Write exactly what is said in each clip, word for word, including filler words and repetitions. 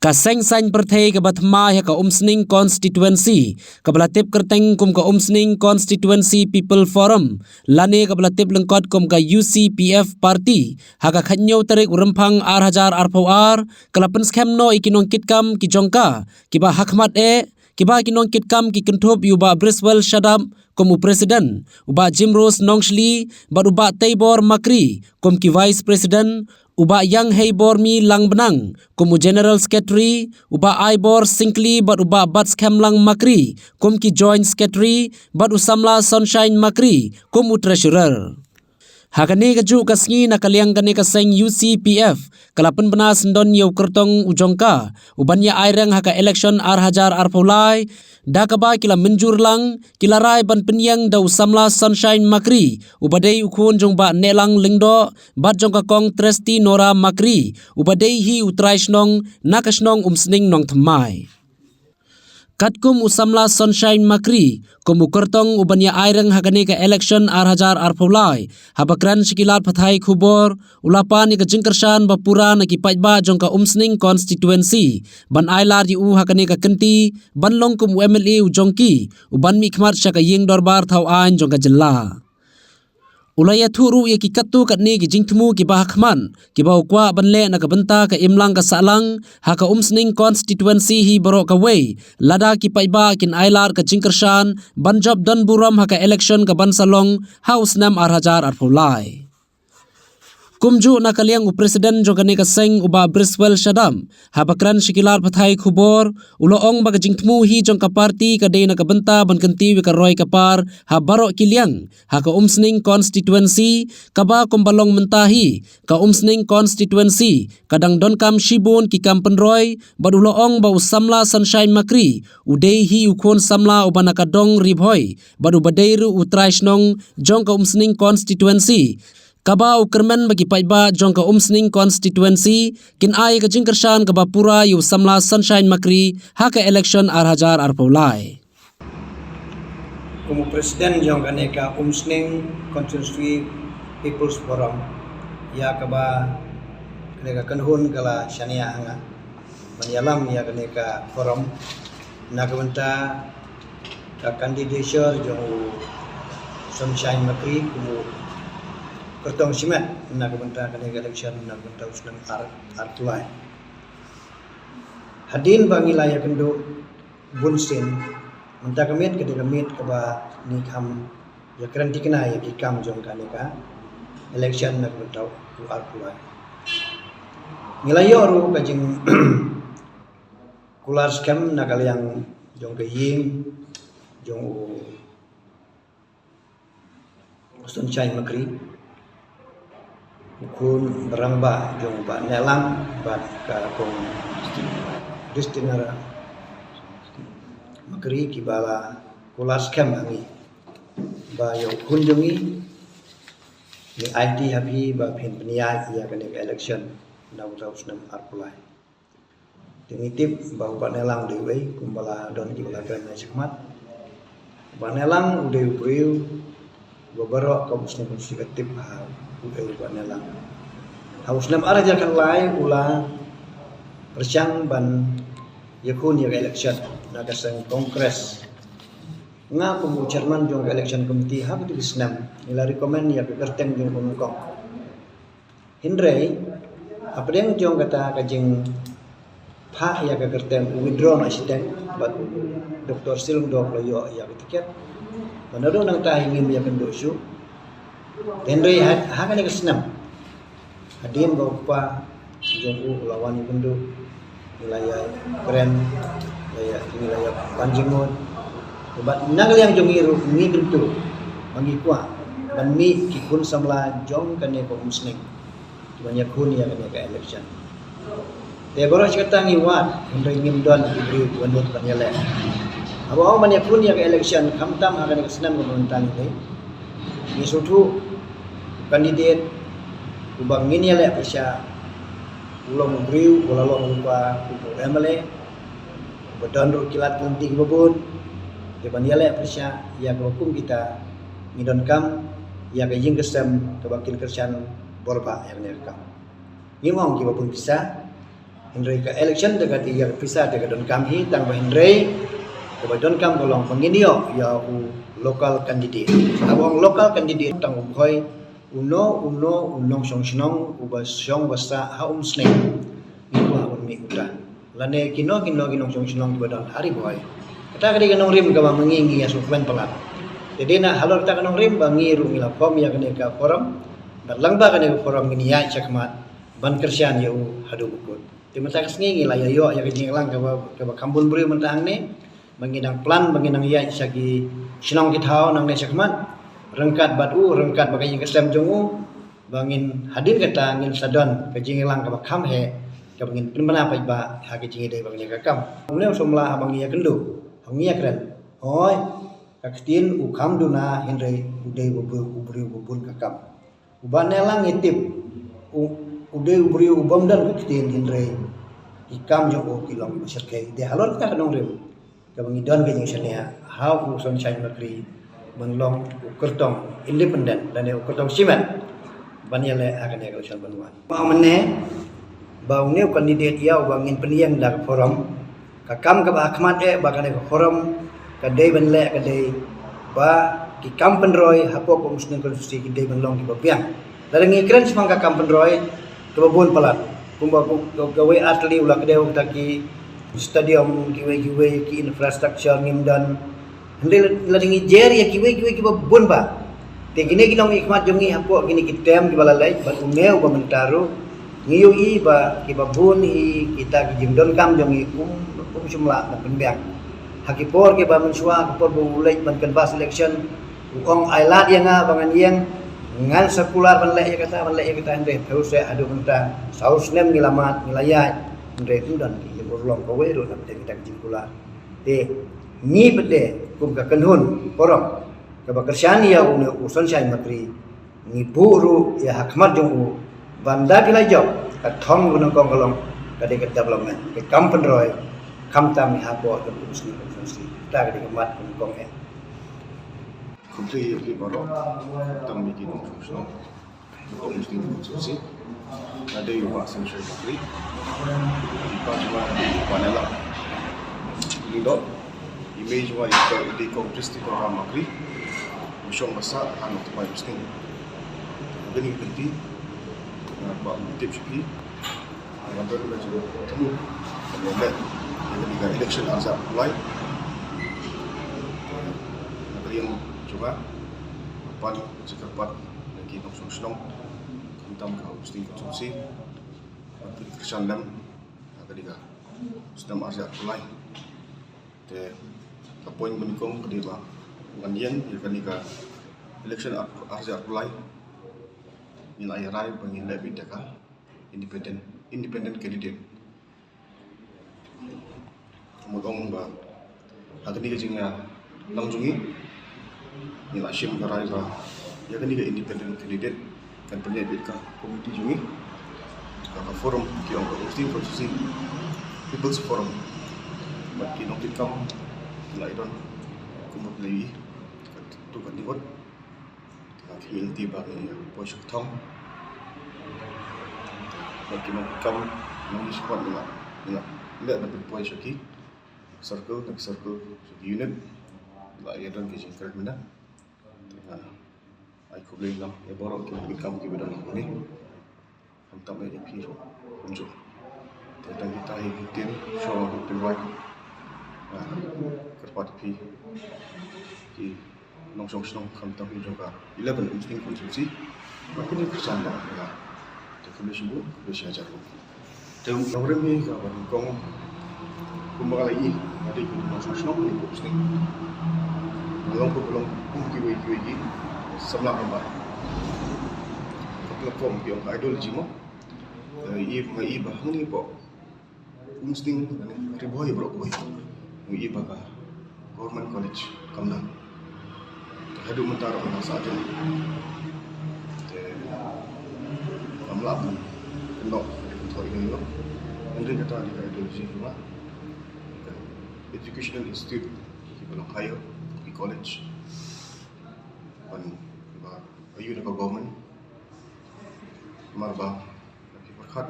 Ka seng saiñ pyrthei kaba thymmai ha ka Umsning Constituency, kaba la tip kyrteng kum ka Umsning Constituency People Forum, lane kaba la tip lyngkot kum ka U C P F Party, ha ka khathynñiew tarik u Rymphang ar hajar arphew ar, ka la pynskhem noh ïa ki nongkitkam ki jong ka, kiba hakhmat eh, kiba ki nongkitkam ki kynthup ïa u Bah Briswell Shadap kum u President, u Bah Jimrose Nongshli bad u Bah Teibor Makri kum ki Vice President, u Bah Iangheibormi Langbnang kum u General Secretary, u Bah Aibor Syngkli bad u Bah Batskhem Lang Makri kum ki Joint Secretary, bad u samla Sunshine Makri kum u Treasurer. Ha kane kajuh ka sngi, na ka liang kane ka seng U C P F ka la pynbna syndon ïa u kyrtong u jong ka, u ban ïa aireng ha ka election ar hajar arphew lai, da kaba ki la mynjur lang, ki la rai ban pynïeng da u samla Sunshine Makri, uba dei u khun jong Bah Nehlang Lyngdoh, bad jong ka Kong Tresti Nora Makri, uba dei hi u trai shnong na ka shnong Umsning Nongthymmai. Katkum u samla Sunshine Makri kum u kyrtong u ban ïa aireng ha kane ka election ar hajar arphew lai, haba kren sha ki lad pathai khubor, u la pan ïa ka jingkyrshan ba pura na ki paidbah jong ka Umsning Constituency ban ailad ïa u ha kane ka kynti ban long kum u M L A u jong ki, u ban mihkhmat sha ka ïing dorbar thaw aiñ jong ka jylla. U la ïathuh ruh ïa ki katto katne ki jingthmu kiba hakhmat, kiba u kwah ban leh na ka bynta ka imlang ka sahlang ha ka Umsning Constituency hi baroh kawei, lada ki paidbah kin ailad ka jingkyrshan ban jop don burom ha ka election ka ban sa long ha u snem ar hajar arphew lai. Kumjuh, na ka liang u President jong kane ka seng, u Bah Briswell Shadap, haba kren sha ki lad pathai khubor, u la ong ba ka jingthmu hi jong ka party ka dei na ka bynta ban kyntiew ïa ka roi ka par ha baroh ki liang ha ka Umsning Constituency, kaba kumba long mynta hi ka Umsning Constituency ka dang donkam shibun ki kam pynroi, bad u la ong ba u samla Sunshine Makri u dei hi u khun samla uba na ka dong Ri Bhoi, bad uba dei ruh u trai shnong jong ka Umsning Constituency, kaba u kyrmen ba ki paidbah jong ka Umsning Constituency kin ai ka jingkyrshan kaba pura ïa u samla Sunshine Makri ha ka election ar hajar arphew lai. Kum u President jong kane ka Umsning Constituency People's Forum, ïa kaba kane ka kynhun ka la shaniah ha nga ban ïalam ïa kane ka forum na ka bynta ka candidature jong u Sunshine Makri kum u kyrtong shimet na ka bynta kane ka election na ka bynta u snem ar, arphew lai. Hadien ba ngi la ïakynduh bunsien, mynta ka miet ka dei ka miet kaba ngi kham ïakren thikna ïa ki kam jong kane ka election na ka bynta u arphew lai. Ngi la ïoh ruh ka jing kular skhem na ka liang jong ka ïing jong u Sunshine Makri, u khun ba rangbah jong u Bah Nehlang bad ka Kong Destinara Makri, kiba la kular skhem ha ngi ba ïa u khun jong ngi, ngi aiti ha phi ba phin pynïaid ïa kane ka election na uta u snem arphew lai. Te ngi tip ba u Bah Nehlang u dei uei, kumba la don kiba la kren na shakhmat. U Bah Nehlang u dei u briew uba baroh ka Umsning Constituency ka tip ha uei u Bah Nehlang. Ha u snem ar hajar khatlai u la pyrshang ban ïakhun ïa ka election na ka seng Congress. Nga kum u chairman jong ka election committee ha katu ka snem, ngi la recommend ïa ka kyrteng jong u nyngkong. Hynrei hapdeng jong kata ka jingphah ïa ka kyrteng, u withdraw noh shiteng, bad u Doctor Silum Dok la ïoh ïa ka tiket. Bad naduh nangta hi ngim ïakynduh shuh. Hynrei ha, ha kane ka snem, hadien ba u kpa jong u u la wan ïakynduh, ngi la ïakren, la ïa, ngi la ïa pan jingmut. Bad na ka liang jong ngi ruh ngi kyntu ba ngi kwah ban mih ki khun samla jong kane ka Umsning ban ïakhun ïa kane ka election. Te baroh shi katta ngi wad, hynrei ngim don ki briew kiba nud ban ïaleh. Haba ong ban ïakhun ïa ka election, khamtam ha kane ka snem kaba mynta ngi dei, ngi sngewthuh u candidate uba ngin ïaleh pyrshah u long u briew uba la long u lypa kum u M L A, uba don ruh ki lad ki lynti kiba bun. Te ban ïaleh pyrshah ïa kaba kum kita, ngi donkam ïa ka ïing ka sem kaba kin kyrshan bor bha ïa kane ka kam. Ngim ong kiba bun pisa, Hynrei ka election te ka, ïa ka pisa te ka donkam hi, tang ba hynrei kaba donkam ka long ba ngin ïoh ïa u local candidate. Haba ong local candidate, tang u Bhoi, uno uno u nongshong shnong uba shong ba sah ha Umsning, ngi kwah ban mih uta. Lane kino kino ki nongshong shnong kiba don ha Ri Bhoi. Kata ka dei ka nongrim kaba ma ngi ngi ïa sngewkmen palat. Te dei na halor kata ka nongrim ba ngi ruh ngi la form ïa kane ka forum. Bad lyngba kane ka forum ngin ïaid shakhmat ban kyrshan ïa u haduh ba kut. Te mynta ka sngi ngi la ïa ïoh ïa ka jingïalang kaba, kaba kham bun briew mynta hangne. Ba ngi dang plan ba ngi dang ïaid sha ki shnong ki thaw nangne shakhmat, ryngkat bad u, ryngkat bad ka ïing ka sem jong u. Ba ngin, hadien kata ngin sa don ka jingïalang kaba kham heh, kaba ngin pynbna paidbah ha ka jingïadei bad kane ka kam. Une u samla haba ngi ïakynduh, haba ngi ïakren, hooid, ka ktien u kham duna, hynrei u dei u briew, u briew uba bun ka kam. Uba ne lang ïa tip, u, u dei u briew u bym don ka ktien, hynrei ki kam jong u ki long kiba shyrkhei. Te halor kata ka nongrim, kaba ngi don ka jingshaniah ha u Sunshine Makri ban long u kyrtong independent lane u kyrtong shimet ban ïaleh ha kane ka election ban wan. Ba mynne ba une u candidate ïa uba ngin pynïeng da ka forum, ka kam kaba ha khmat eh ba kane ka forum ka dei ban leh ka dei ba ki kam pynroi hapoh ka Umsning constituency ki dei ban long kiba biang. Lada ngi kren shaphang ka kam pynroi kaba bun palat, kumba ka, ka, kawei ar tylli u la kdew, kata ki stadium, kiwei kiwei ki infrastructure ngim don. Hynrei lada ngi jer ïa kiwei kiwei kiba bun bha, te kine ki nongmihkhmat jong ngi hapoh kine ki term kiba la leit bad une uba mynta ruh, ngi ïohi ba kiba bun hi kita ki jingdonkam jong ngi um, um shym lah ban pynbiang. Ha ki por kiba mynshuwa, ha ki por ba u leit ban canvass election, u ong ai lad ïa nga ba ngan ïeng, ngan circular ban leh ïa kata, ban leh ïa kata, hynrei phi u seh haduh mynta saw snem ngi la mad, ngi la ïaid, hynrei ym don ki jingurlong kawei ruh na pdeng kita ki jingkular. Te ngi pat de kum ka kynhun forum kaba kyrshan ïa une u Sunshine Makri, ngi buh ruh ïa ha khmat jong u ban da phi la jop, ka thong ba nyngkong ka long ka dei ka development, ka kam pynroi, khamtam ïa hapoh jong u Umsning constituency. Kata ka dei ka mat ka nyngkong eh. Khublei ïa phi baroh, tam ïa ki nongshong shnong. Ka Umsning constituency. Nga dei u Bah Sunshine Makri. Ki pa jong nga dei u Bah Nelang Lyngdoh. I mei jong nga i dei Kong Christy Tongham Makri. U shong ba sah ha Nongthymmai Umsning. Kane ka kynti nga kwah ban tip sha phi. Nga don ka jingthmu ban leh ïa kane ka election arhajar arphew lai. Nga kyrpad jong nga ban pan jingkyrpad na ki nongshong shnong, khamtam ka Umsning constituency, ban pynkyrshan lem ha kane ka snem arhajar arphew lai. Te ka point ba nyngkong ka dei ba ngan ïeng ïa kane ka election ar, arhajar arphew lai, ngi la ïa rai ba ngin leh beit da ka independent, independent candidate. Mut ong ba ha kane ka jingïalang jong ngi, ngi la shim ka rai ba ïa kane ka independent candidate kan pynïaid beit ka committee jong ngi, ka, ka forum, ki ong ka Umsning Constituency People's Forum. Bad ki nongkitkam ki la ïadon, kumba la ïohi, katto katne ngut. Te nga khmih lynti ba ngin poi sha ka thong. Bad ki nongkitkam, nongmihkhmat, ngi la, ngi la leh ban pynpoi sha ki circle, na ki circle, sha ki unit. Ba ïa don ki jingkyrkhu mynta. Te nga ai khublei lang ïa baroh ki nongkitkam kiba don hangne. Khamtam ïa phi ruh kumjuh. Te tang kita hi ki ktien shuwa ba pynwai. Nga kyrpad ïa phi ki nongshong shnong khamtam jong ka eleven Umsning constituency. Ba kin ïa kyrshan da nga. Te khublei shibun, khublei shihajar. Te nongrim hi kaba nyngkong, kumba nga la ïohi, nga dei u nongshong shnong ha Umsning. Nga long, kumba long kum kiwei kiwei ki samla nambar. Ka platform ki ong ka ideology mo. Nga ïohi, nga ïohi ba hangne hapoh Umsning, Ri Bhoi baroh kawei, nga ïohi ba ka Government College kam don. Te haduh mynta ruh ka dang sah jan. Te ngam lah ban kynnoh, ban kynnoh ïa ka. Hynrei kata dei ka ideology jong nga. Ka educational institute kiba long higher, ki college, ban ba ïoh na ka government. Namar ba ki pyrkhat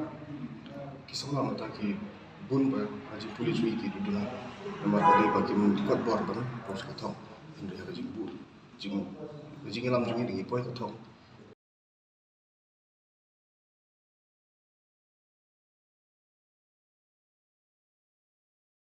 Ki samla mynta ki bun ba ha jingpule jong ngi ki duna. Namar ba dei ba kim kot bor ban poi sha ka thong. Hynrei ha ka jingbud, jing, ka jingïalam jong ngi dang ïa poi ka thong.